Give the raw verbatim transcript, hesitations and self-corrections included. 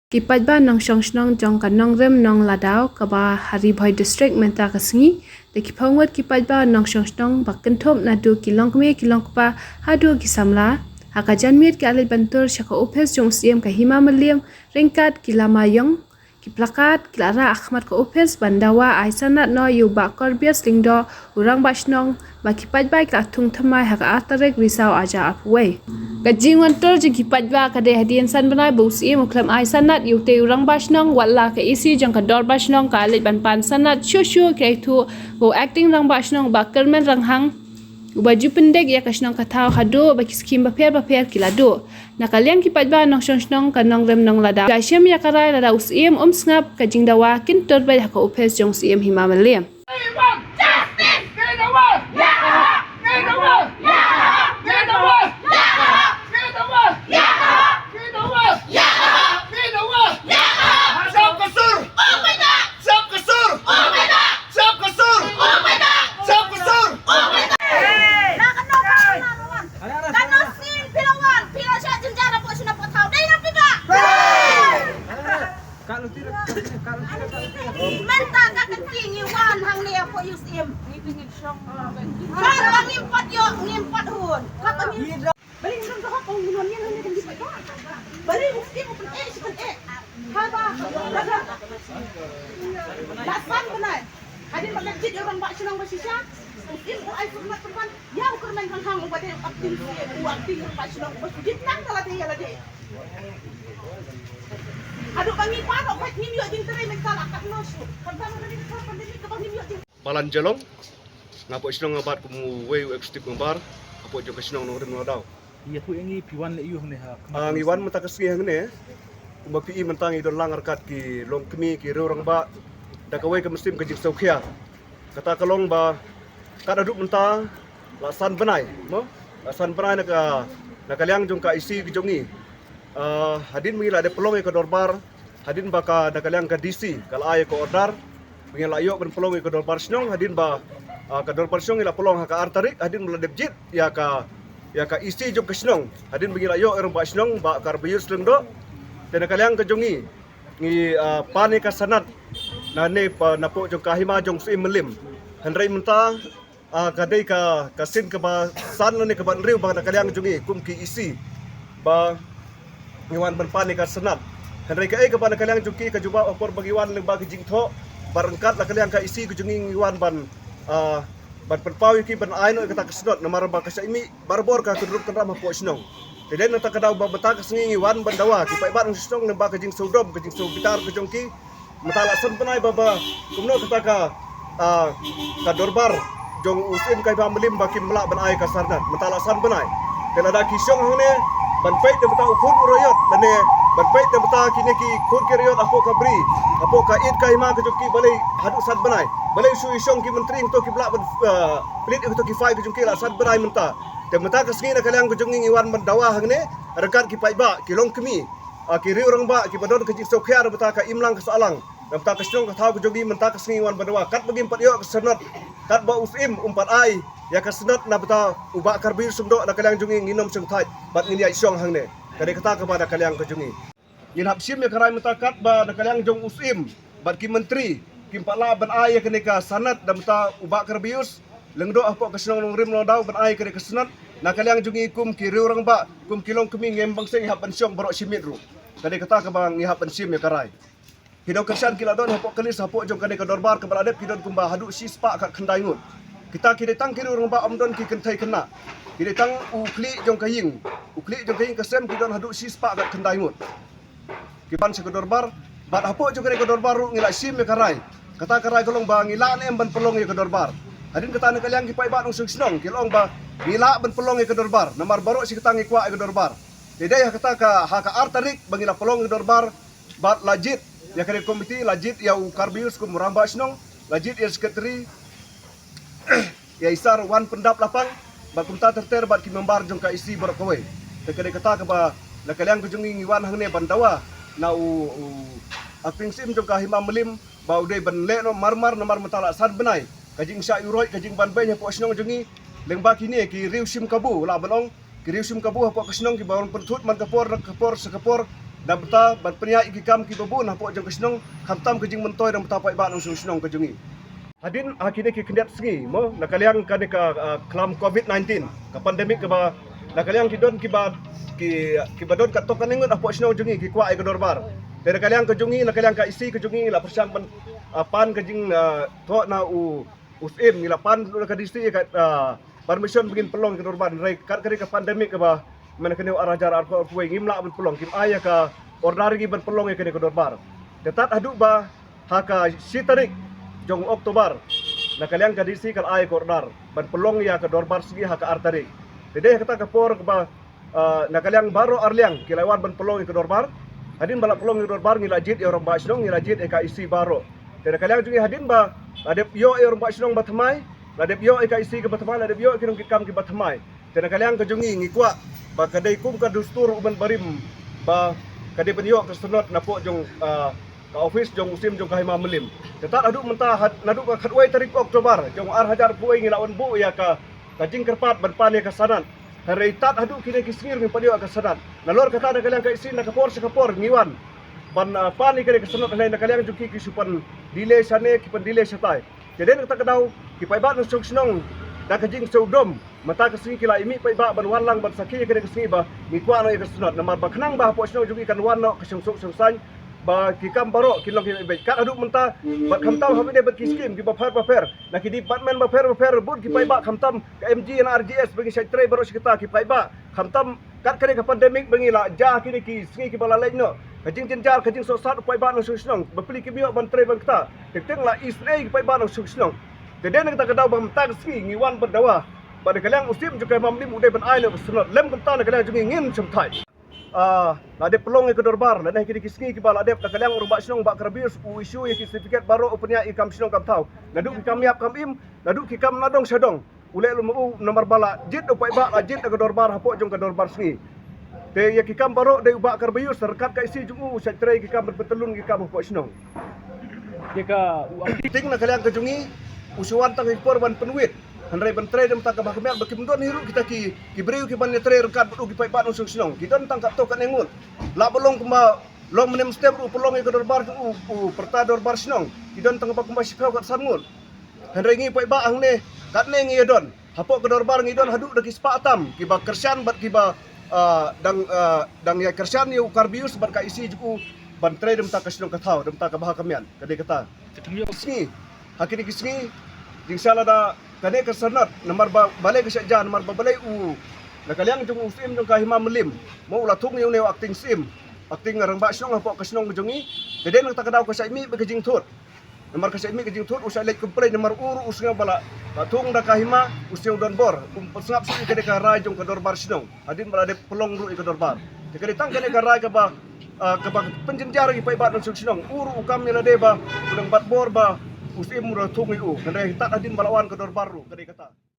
Ki paidbah nongshong shnong jong ka Nongrim Nongladaw kaba ha Ri Bhoi District mynta ka sngi, da ki phew ngut ki paidbah nongshong shnong ba kynthup naduh ki longkmie ki longkpa haduh ki samla, ha ka janmiet ki la leit ban tur sha ka ophis jong u Syiem ka Hima Mylliem, ryngkat ki lama ïong, ki plakat, ki la rah ha khmat ka ophis ban dawa ai sanad noh ïa u Bah Korbius Lyngdoh, u Rangbah Shnong, ba ki paidbah ki la thung thymmai ha ka ar tarik Risaw ar hajar arphew wei. Ka jingwan tur jong ki paidbah ka dei hadien san bnai ba u Syiem u khlem ai sanad ïa utei u Rangbah Shnong, wat la ka E C jong ka Dorbar Shnong ka la leit ban pan sanad shuh shuh, ka ïathuh ba u Acting Rangbah Shnong Bah Kyrmen Ranghang, uba ju pyndik ïa ka shnong ka thaw haduh ba ki skhim bapher bapher ki la duh. Na ka liang ki paidbah nongshong shnong ka Nongrim Nongladaw, ki la shim ïa ka rai lada u Syiem um sngap ka jingdawa kin tur beit ha ka ophis jong u Syiem Hima Mylliem. Mynta ka kynti ngi wan hangne hapoh u Syiem. Kaba ngim pat ïoh, ngim pat hun. Kaba ngim Balei ngam dohop ong ngi non ïa ngi kan dei ba. Balei u Syiem u pyneh shi pyneh. Haba la san bnai. Hadien ba la jied ïa u Rangbah Shnong ba shisha. U Syiem u ai suhmat pynban ïa u Kyrmen Ranghang uba dei u acting, u acting Rangbah Shnong uba shu jied nang da lade ïa lade. Haduh ba ngi baroh ngim ïoh jingtrei mynta la katno shuh. Kaba ma lade ka pandemic kaba ngim ïoh jing Balan Jalong, nga hapoh shnong nga bat kum uwei u executive member hapoh jong ka shnong Nongrim Nongladaw. Ïathuh ïa ngi, phi wan leh aïu hangne ha? Ah, ngi wan mynta ka sngi hangne. Kumba phi i mynta ngi don lang ryngkat ki longkmie, ki riew rangbah da kawei ka mynsiem ka jingsngewkhia. Kata ka long ba kat haduh mynta la san bnai, mo? La san bnai na ka, na ka liang jong ka E C ka jong ngi. Ah, hadien ba ngi la dep pynlong ïa ka dorbar, hadien ba ka, na ka liang ka D C ka la ai ïa ka order ba ngin lah ïoh ban pynlong ïa ka dorbar shnong, hadien ba, ah, ka dorbar shnong ngi la pynlong ha ka ar tarik, hadien ba la dep jied ïa ka, ïa ka E C jong ka shnong, hadien ba ngi lah ïoh ïa u Rangbah Shnong Bah Korbius Lyngdoh. Te na ka liang ka jong ngi, ngi, ah, pan ïa ka sanad na ne pa, napoh jong ka hima jong u Syiem Mylliem. Hynrei mynta, ah, ka dei ka, ka sien kaba san lane kaba hynriew ba na ka liang jong ngi kum ki E C ba ngi wan ban pan ïa ka sanad. Hynrei kaei kaba na ka liang jong ki ka jubab ha por ba ngi wan lyngba ki jingthoh bad ryngkat na ka liang ka E C ka jong ngi ngi wan ban, ah, ban pynpaw ïa ki ban ai noh ïa kata ka sanad namar ba ka shah mih barabor ka kynrup kynram hapoh shnong. Te dei na kata ka daw ba mynta ka sngi ngi wan ban dawa ki paidbah nongshong shnong lyngba ka jingsngewdom ka jingsngewbitar ka jong ki. Mynta la san bnai ba, ba kumno kata ka, ah, ka dorbar jong u Syiem ka hima Mylliem ba kim lah ban ai ka sanad. Mynta la san bnai. Te lada ki shong hangne ban peit da mynta u khun u raiot lane ban peit da mynta kine ki khun ki raiot hapoh ka bri, hapoh ka ïit ka hima ka jong ki, balei haduh san bnai? Balei shu ïashong ki myntri hangto kim lah ban, ah, pynleit hangto ki file ka jong ki la san bnai mynta. Te mynta ka sngi na ka liang ka jong ngi ngi wan ban dawa hangne ryngkat ki paidbah, ki longkmie, ah, ki riew rangbah kiba don ka jingsngewkhia na bynta ka imlang ka sahlang, na bynta ka shnong ka thaw ka jong ngi. Mynta ka sngi ngi wan ban dawa katba ngim pat ïoh ka sanad, katba u Syiem um pat ai ïa ka sanad na bynta u Bah Korbius Lyngdoh na ka liang jong ngi, ngin ym shongthait bad ngin ïaid shong hangne. Ka dei kata kaba na ka liang ka jong ngi. Ngin hap shim ïa ka rai mynta katba na ka liang jong u Syiem bad ki myntri kim pat lah ban ai ïa kane ka sanad na bynta u Bah Korbius Lyngdoh hapoh ka shnong Nongrim Nongladaw ban ai ïa kane ka sanad. Na ka liang jong ngi kum ki riew rangbah, kum ki longkmie, ngim bang seng hap ban shong baroh shi miet ruh. Ka dei kata kaba ngi hap ban shim ïa ka rai. Ki nongkyrshan ki la don hapoh ka list hapoh jong kane ka dorbar kaba la dep, ki don kumba haduh shispah khatkhyndai ngut. Kita ki dei tang ki riew rangbah, ym don ki kynthei khynnah. Ki dei tang u khlieh jong ka ïing, u khlieh jong ka ïing ka sem, ki don haduh shispah khatkhyndai ngut. Ki pan sha ka dorbar bad hapoh jong kane ka dorbar ruh ngi la shim ïa ka rai. Kata ka rai ka long ba ngi lah ne em ban pynlong ïa ka dorbar. Hadien kata na ka liang ki paidbah nongshong shnong ki la ong ba ngi lah ban pynlong ïa ka dorbar namar baroh shi katta ngi kwah ïa ka dorbar. Te dei ha kata ka, ha ka ar tarik ba ngi la pynlong ïa ka dorbar bad la jied ïa ka komiti, la jied ïa u Korbius kum u rangbah shnong, la jied ïa u secretary, ïa i Sar Wanpyndap Lapang, bad kumta ter ter bad ki member jong ka E C baroh kawei. Te ka dei kata kaba na ka liang ka jong ngi ngi wan hangne ban dawa na u, u acting Syiem jong ka hima Mylliem ba u dei ban leh noh marmar namar mynta la san bnai ka jingshah ïuhroit, ka jingban beiñ hapoh shnong jong ngi. Lyngba kine ki riew shim kabu, lah ban ong ki riew shim kabu hapoh ka shnong kiba wan pynthut man ka por na ka por sha ka por, Da mynta ban pynïaid ïa ki kam kiba bun hapoh jong ka shnong, khamtam ka jingmyntoi da mynta paidbah nongshong shnong ka jong ngi. Hadien ha kine ki khyndiat sngi mo, na ka liang kane ka, ah, khlam covid nineteen, ka pandemic kaba, na ka liang ki don kiba, ki, kiba don katto katne ngut hapoh shnong jong ngi ki kwah ïa ka dorbar. Te na ka liang ka jong ngi, na ka liang ka EC ka jong ngi la pyrshang ban, ah, pan ka jing, ah, thoh na u, u Syiem, ngi la pan na ka DC ïa ka, ah, permission ba ngin pynlong ïa ka dorbar, hynrei kat ka dei ka pandemic kaba mynta kane u ar hajar arphew arphew wei ngim lah ban pynlong, kim ai ïa ka order ïa ngi ban pynlong ïa kane ka dorbar. Te tad haduh ba ha ka shi tarik jong October, na ka liang ka DC ka la ai ka order ban pynlong ïa ka dorbar sngi ha ka ar tarik. Te dei ha kata ka por kaba, ah, na ka liang baroh ar liang ki la wan ban pynlong ïa ka dorbar. Hadien ba la pynlong ïa ka dorbar, ngi la jied ïa u rangbah shnong, ngi la jied ïa ka EC baroh. Te na ka liang jong ngi hadien ba la dep ïoh ïa u rangbah shnong ba thymmai, la dep ïoh ïa ka EC kaba thymmai, la dep ïoh ïa ki nongkitkam kiba thymmai. Te na ka liang ka jong ngi ngi kwah ba ka dei kum ka dustur u ban barim ba ka dei ban ïoh ka sanad napoh jong, ah, ka office jong u Syiem jong ka Hima Mylliem. Te tad haduh mynta had, naduh ka khatwei tarik October jong ar hajar arphew wei ngi la wan buh ïa ka, ka jingkyrpad ban pan ïa ka sanad. Hynrei tad haduh kine ki sngi ruh ngim pat ïoh ïa ka sanad. Nalor kata na ka liang ka EC na ka por sha ka por ngi wan ban, ah, pan ïa kane ka sanad, hynrei na ka liang jong ki ki shu pan delay shane, ki pan delay shatai. Te dei na kata ka daw ki paidbah nongshong shnong da ka jingsngewdom mynta ka sngi ki la ïa mih paidbah ban wan lang ban sakhi ïa kane ka sngi ba ngi kwah noh ïa ka sanad, namar ba khnang ba hapoh shnong jong ngi kan wan noh ka shongsuk shongsaiñ ba ki kam baroh kin long kiba beit. Kat haduh mynta bad khamtam haba ïadei bad ki skim kiba pher bapher na ki department bapher bapher, bun ki paidbah khamtam ka MG and RGS ba ngi shait trei baroh shi katta ki paidbah khamtam kat kane ka pandemic ba ngi la jia kine ki sngi kiba la leit noh, ka jingjynjar, ka jingsohsat u paidbah nongshong shnong, bapli kim ïoh ban trei ban kta. Teng teng la isynei ki paidbah nongshong shnong. Te dei na kata ka daw ba mynta ka sngi ngi wan ban dawa ba na ka liang u Syiem jong ka Hima Mylliem u dei ban ai noh ka sanad, lym kumta na ka liang jong ngi ngin shym thait. Ah, la dep pynlong ïa ka dorbar lane ha kine ki sngi kiba la dep, na ka liang u rangbah shnong Bah Karbius u issue ïa ki certificate baroh, u pynïaid ïa ki kam shnong kam thaw, naduh ki kam ïap kam im, naduh ki kam na dong sha dong. U leh lum u namar ba la jied u paidbah, la jied da ka dorbar hapoh jong ka dorbar sngi. Te ïa ki kam baroh dei u Bah Karbius ryngkat ka EC jong u u shait trei ki kam ban pyntyllun ki kam hapoh shnong. Ïa ka u Acting na ka liang ka jong ngi u shu wan tang ha ki por ban pynwit, hynrei ban trei da mynta ka bha ka miat ba kim don hi ruh kita ki, ki briew ki ban ïa trei ryngkat bad u ki paidbah nongshong shnong, ki don tang katto katne ngut. Lah ba long kumba long mynne mynstep ruh u pynlong ïa ka dorbar jong u, u pyrta dorbar shnong, ki don tang ba kumba shiphew kat san ngut. Hynrei ngi paidbah hangne katne ngi ïa don. Hapoh ka dorbar ngi don haduh da ki spah tam kiba kyrshan bad kiba, ah, dang, ah, dang ïa kyrshan ïa u Karbius bad ka EC jong u ban trei da mynta ka shnong ka thaw, da mynta ka bha ka miat, ka dei kata. Sngi, ha kine ki sngi, jingshisha lada kane ka sanad, namar ba balei ka shah jia, namar ba balei u, na ka liang jong u Syiem jong ka Hima Mylliem mo, u la thung ïa une u acting Syiem, acting rangbah shnong hapoh ka shnong ka jong ngi. Te dei na kata ka daw ka shah mih bad ka jingthut. Namar ka shah mih ka jingthut, u shah leit complain namar u ruh u sngew ba la, ba thung da ka hima, u sngew don bor, um pynsngap shuh ïa kane ka rai jong ka dorbar shnong hadien ba la dep pynlong ruh ïa ka dorbar. Te ka dei tang kane ka rai kaba, ah, kaba pynjynjar ïa ki paidbah nongshong shnong. U ruh u kam ïa lade ba u dang bat bor ba u Syiem u la thung ïa u, hynrei tad hadien ba la wan ka dorbar ruh ka dei kata.